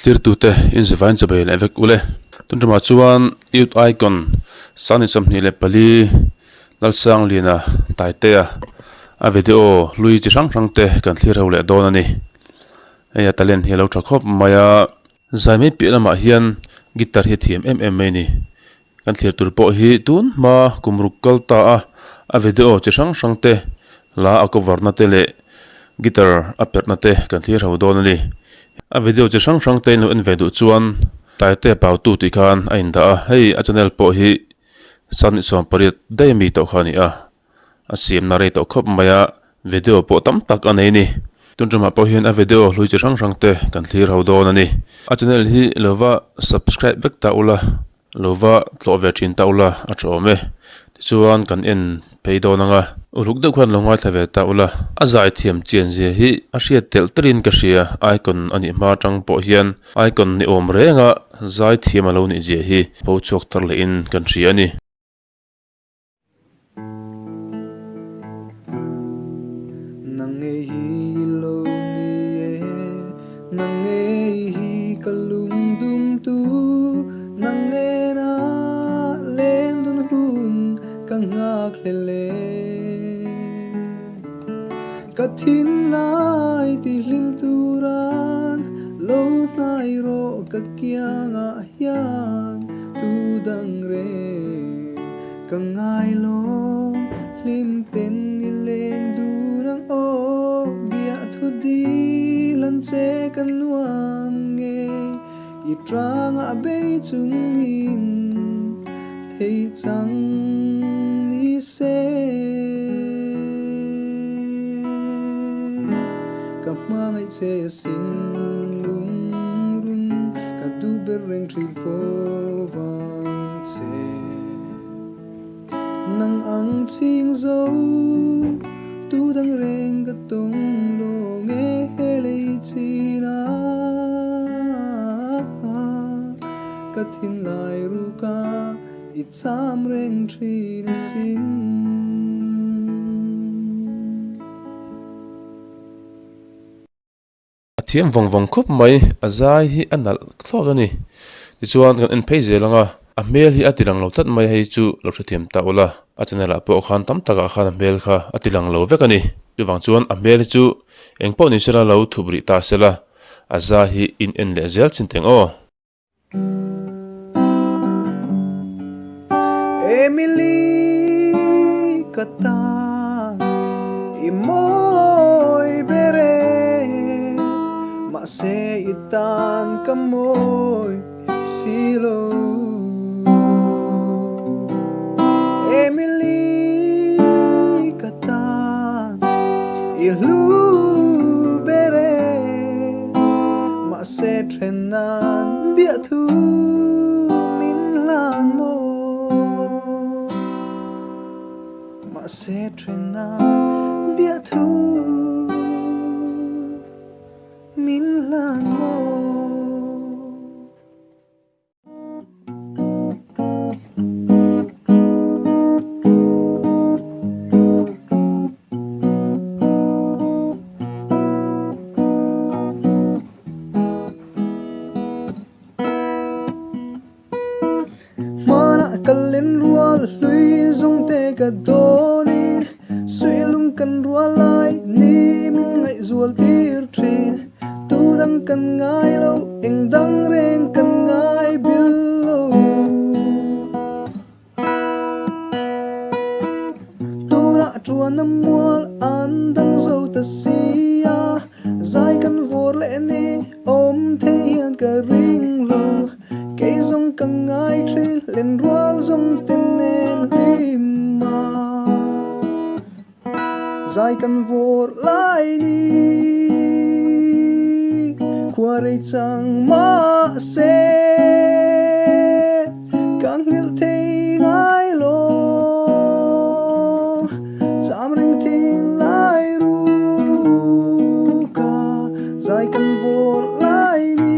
Thlirtute inzivain chawbei leh vek ule. Tun ṭumah chuan Youth Icon Sangni 24 Lalsangliana Taitea a video hlui chi hrang hrang te kan thlir ho leh dawn a ni. Hei a talent hi a lo ṭha khawp mai a. Zai mai piah lamah hian guitar hi a thiam em em mai a ni. Kan thlir tur pawh hi tun hma kum ruk kal ta a, a video chi hrang hrang te hla a cover na te leh guitar a perh na te kan thlir ho dawn a ni. A video chi hrang hrang te in lo en ve duh chuan Taitea Pautu tih khan a indah a, hei a channel pawh hi Sangni 18 daih ami tawh kha a ni a. A siamna rei tawh khawp mai a, video pawh tam tak a nei a ni. Tun ṭumah pawh hian a video hlui chi hrang hrang te kan thlir ho dawn a ni. A channel hi lova subscribe vek ta ula, lova tlawh ve ṭhin ta ula a ṭha awm e. Tichuan kan en phei dawn ang a, uluk deuh khan lo ngaithla ve ta ula. A zaithiam chian zia hi a hriat telh telhin ka hria, icon a nih hma aṭang pawh hian icon ni awm renga zaithiam a lo nih zia hi pho chhuak tar lehin kan hria a ni. Nang ngei hi lo ni e, nang ngei hi ka lungdum tu, nang nena leng dun hun ka nghak hlel e. Ka thinlai ti hlim turan lo hnai rawh ka kiangah hian tu dang reng ka ngai lo hlim ten i leng dun ang aw biah thu dil an che ka nuam nge i tangah bei chungin thei chang ni se ka hmangaih che sin lungrun ka duh ber reng thin fo vang che. Nang ang ching zo tu dang reng ka tawng lo nge lei chin a ka thinlai ruka i cham reng thin asin. A thiam vawng vawng khawp mai, a zai hi a nalh thlawt a ni. Tichuan kan en phei zel ang a, a hmel hi a ti lang lo tlat mai hei chu lo hrethiam ta ula, a channel ah pawh khan tam takah khan a hmel kha a ti lang lo vek a ni. Chuvang chuan a hmel hi chu eng pawh ni sela lo thup rih ta sela, a zai hi in en leh zel chin teng aw. Emily ka tan i mawi ber e, mahse i tan ka mawi si lo. Emily ka tan i hlu ber e, mahse then nan biahthu min hlan maw? Mahse then nan biahthu min hlan maw? Hmanah ka len rual hlui zawng te ka dawnin Suihlung kan rual lai ni min ngaihzual tir thin Tu dang kan ngai lo eng dang reng kan ngai bil lo. Tunah tuan a mual an dang zo ta si a, zai kan vawr leh ni awm thei hian ka ring lo. Kei zawng ka ngai thin len rual zawng te nen hlim a, zai kan vawr lai ni khua rei chang mahse ka nghilh thei ngai lo cham reng thin lai ruka zai kan vawr lai ni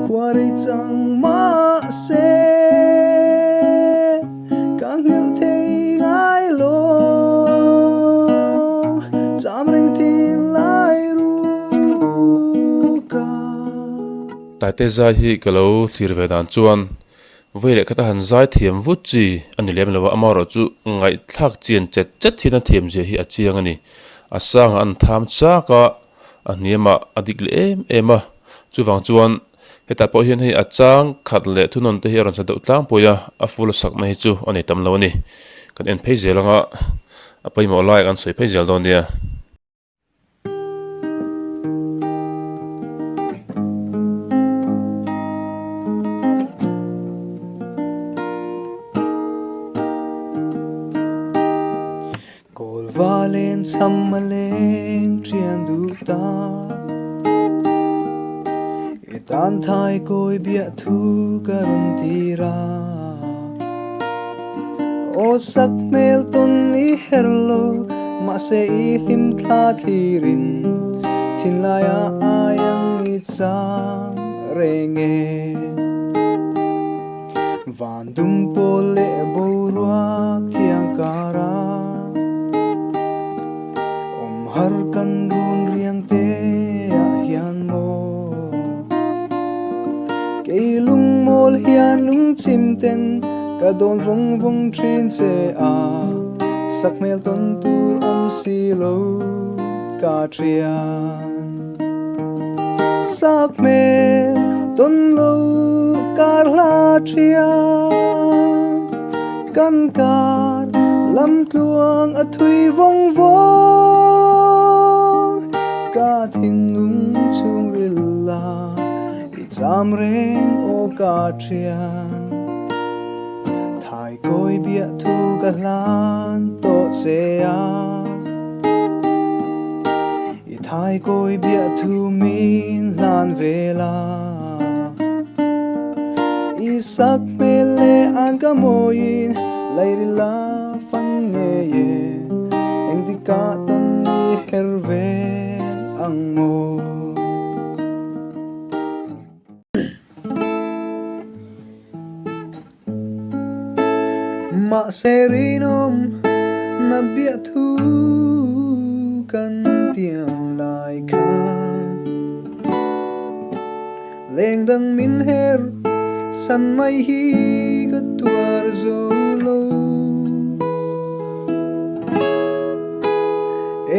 khua rei chang mahse. Ka nghilh thei ngai lo cham reng thin lai ruka. Taite zai hi ka lo thlir ve dan chuan vawi leh khat a han zai thiam vut chi a ni lem lo a, amaherawhchu ngaihthlak chian chet chet hian a thiam zia hi a chiang a ni. A sangah an tham chak a, a hniamah a dik leh em em a, chuvang chuan hetah pawh hian hei a chang khat leh thunawn te hi a rawn sa deuh tlangpui a, a full a sakna hi chu a nei tam lo a ni. Kan en phei zel anga a pawimawh lai kan sawi phei zel dawn nia. Kawl va len cham a leng thian duh ta I tan thai kawi biah thu ka rawn tir a Aw sak hmel tawn i her lo mahse i hlim thla thlirin thinlaiah ai ang i chang reng e. Van dum pawl leh boruak thiang kara awm har kan run riang te ah hian maw Kei lungmawl hian lungchim ten ka dawn vawng vawng thin che a Sakhmel tawn tur awm si lo ka thian. Sakhmel tawn lo kar hla thian Kan kar lam tluang a thui vawng vawng Ka thinlung chhungril la i cham reng aw ka thian Thai kawi biah thu ka hlan tawh che a. I thai kawi biah thu min hlan ve la. I sak hmel leh an ka mawiin lairi la fan ngei e. Engtikah tawn i her ve ang maw? Mahse rinawm na biah thu kan tiam lai khan Leng dang min her san mai hi ka tuar zo lo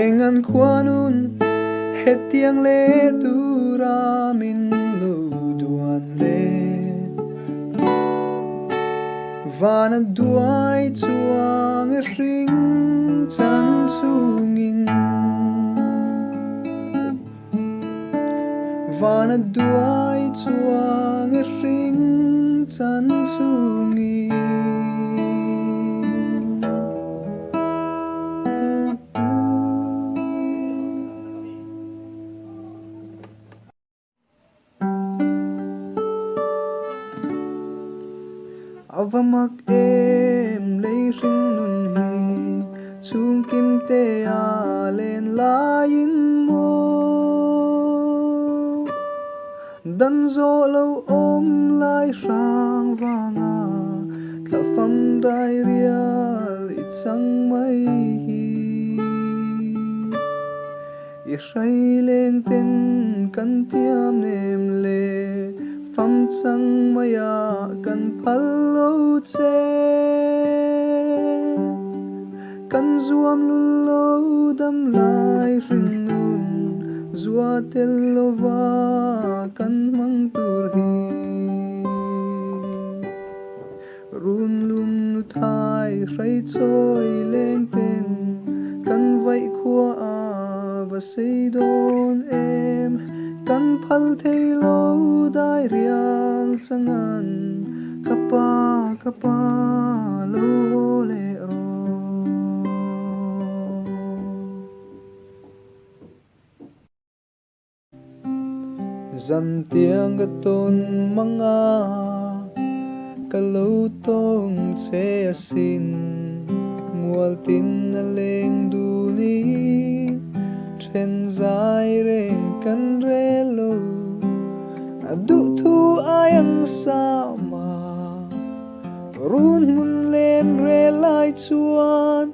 Eng an khuanun hetiang leh tura min lo duan le. Van a duai chuang e hring chan chungin Van a duai chuang e hring chan chungin. A va mak em lei hring nun hi chhungkim te a len laiin maw Dan zawh lo awm lai hrang vanga thla fam dai rial i chang mai hi. I hrai leng ten kan tiam nem le fam chang maiah kan phal lo che. Kan zuam lul lo dam lai hring nun zua tel lova kan hmang tur hi. Run lum nu thai hrai chawi leng ten kan vaih khua a va sei dawn em. Kan phal thei lo dai rial changan ka pa ka pa lo haw leh rawh. Zan tiang ka tawn manga ka lo tawng che asin Mual tin a leng dunin then zai reng kan rel lo A duh thu ai ang sama run hmun len rel lai chuan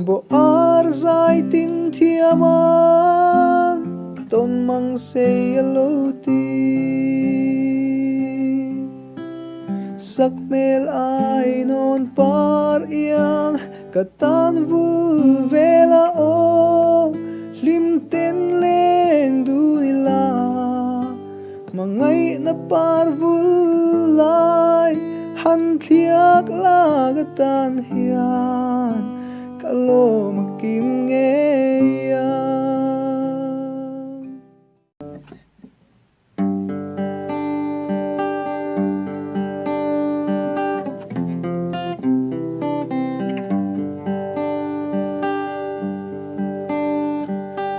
Bo ar zai tin thiam an tawn mang sei a lo ti. Sakhmel ainawn par iang ka tan vul vela aw hlim ten leng dun ila hmangaihna par vul lai han thliak lak atan hian ka lawm a kim ngei ang.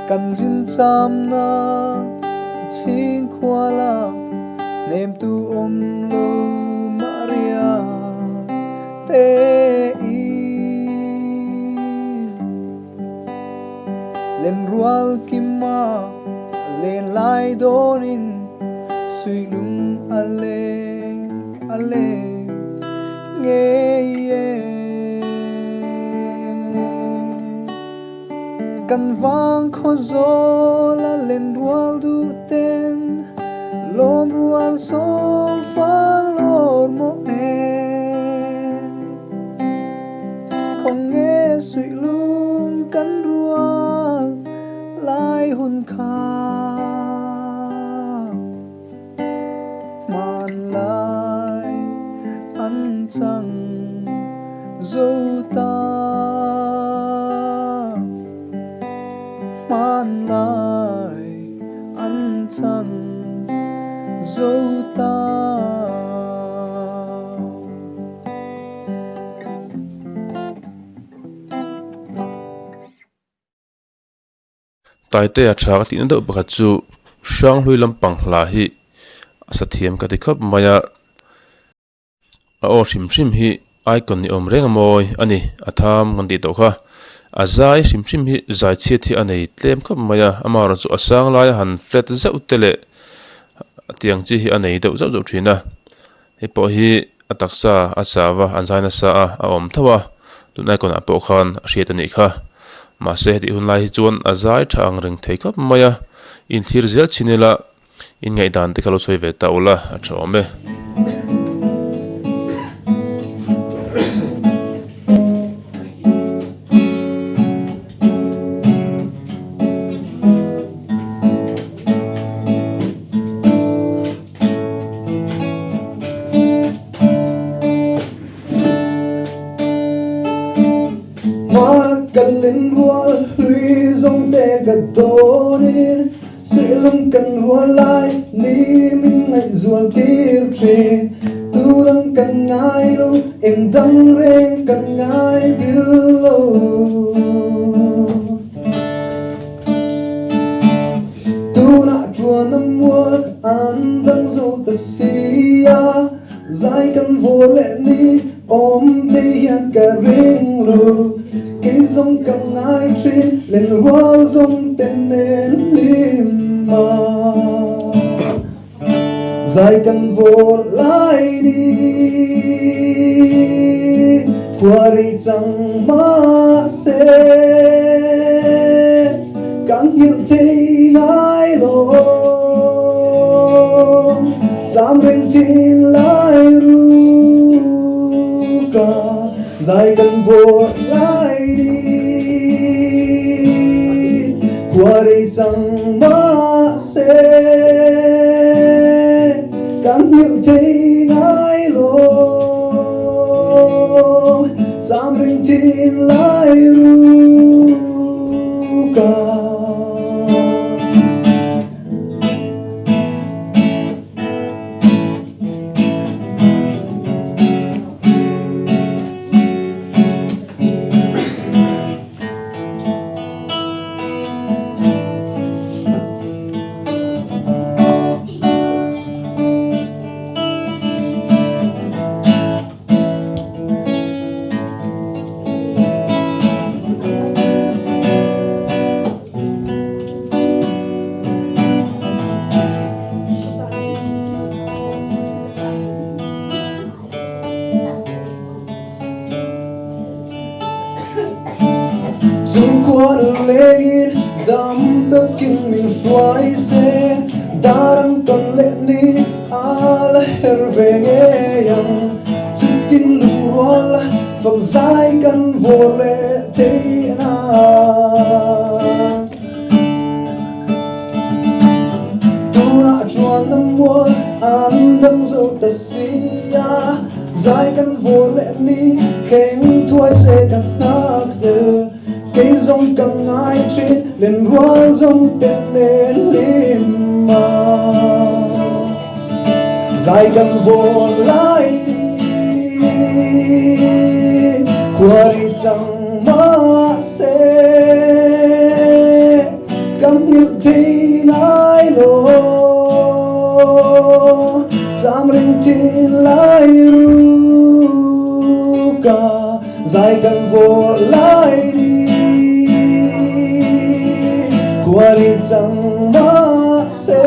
Kan zin chamna chhing khuala hnemtu awm lo Maria te i. Len rual kima len lai dawnin suihlung a leng a leng ngei e. Kan vang khaw zawl a len rual duh ten lawm rual sawm fang lawr maw e. Khawnge suihlung kan rual lai hun kha hmanlai an chang zo ta hmanlai an chang zo ta. Taitea tha ka tihna deuh pakhat chu Hranghlui lampang hla hi a sa thiam ka ti khawp mai a, a aw hrim hrim hi icon ni awm reng a mawi a ni a tham kan tih tawh kha a zai hrim hrim hi zai chhiat hi a nei tlem khawp mai a amaherawhchu chu a sang laia han flat zeuh te leh tiang chi hi a nei deuh zauh zauh thin a. Hei pawh hi a taksa a chau a, an zai nasa a, a awm tho a, tunlai kawnah pawh khan a hriat a nih kha. Mahse hetih hun lai hi chuan a zai tha ang reng thei khawp mai a, inthlir zel chin ila inngaihdan te kha lo sawi ve ta ula a tha awm e. Hmana ka len rual hlui zawng te ka dawnin Suihlung kan rual lai ni min ngaihzual tir thin Tu dang kan ngai lo eng dang reng kan ngai bil lo. Tunah chuan a mual an dang zo ta si a, zai kan vaw leh ni awm thei hian ka ring lo. Kei zawng ka ngai thin len rual zawng te nen hlim a, zai kan vaw lai ni khua rei chang mahse. Ka nghilh thei ngai lo Zam reng thin lai ru ka Zai kan vawr lai ni Khua rei chang mahse Ka nghilh thei ngai lo Zam reng thin lai ru Chungkhua lengin dam takin min hruai se Darang tawn leh ni a la her ve ngei ang. takin lungrual fak zai kan vawr leh thei a. Tunah chuan na mual an dang zo ta si a, zai kan vawr leh ni thleng thuai se kan nghak hlel. Kei zawng ka ngai thin lenrual zawng te nen hlim a zai kan vawn lai ni khuari chang mahse ka nghilh thei ngai lo cham reng thin lai ruka. Zai kan vawr lai ni khuari cang mahse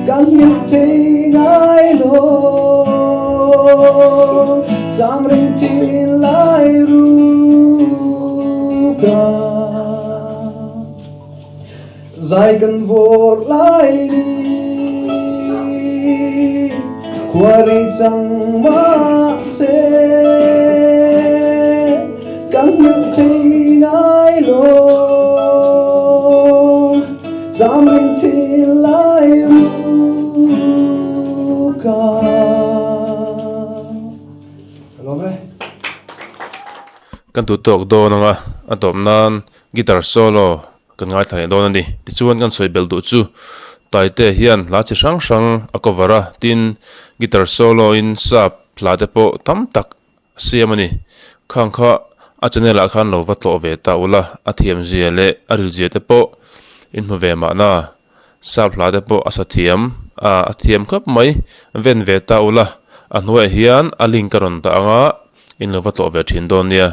kan hngilh thei ngai lo cam reng thin lai ruka Zai kan vawr lai ni khuari cang mahse kan hngilh thei ngai lo cam reng thin lai ruka. Ka lawm e. Kan tu tawk dawn anga a tawp nan guitar solo Kan ngaithla leh dawn a ni. Tichuan kan sawi belh duh chu Taite hian hla chi hrang hrang a cover a, tin guitar solo in sap hla te pawh tam tak a siam a ni. Khang kha a channel ah khan lo va tlawh ve ta ula, a thiam zia leh a ril zia te pawh in hmu ve mahna. Sap hla te pawh a sa thiam a, a thiam khawp mai. Ven ve ta ula, a hnuaiah hian a link a rawn dah ang a, in lo va tlawh ve thin dawn nia.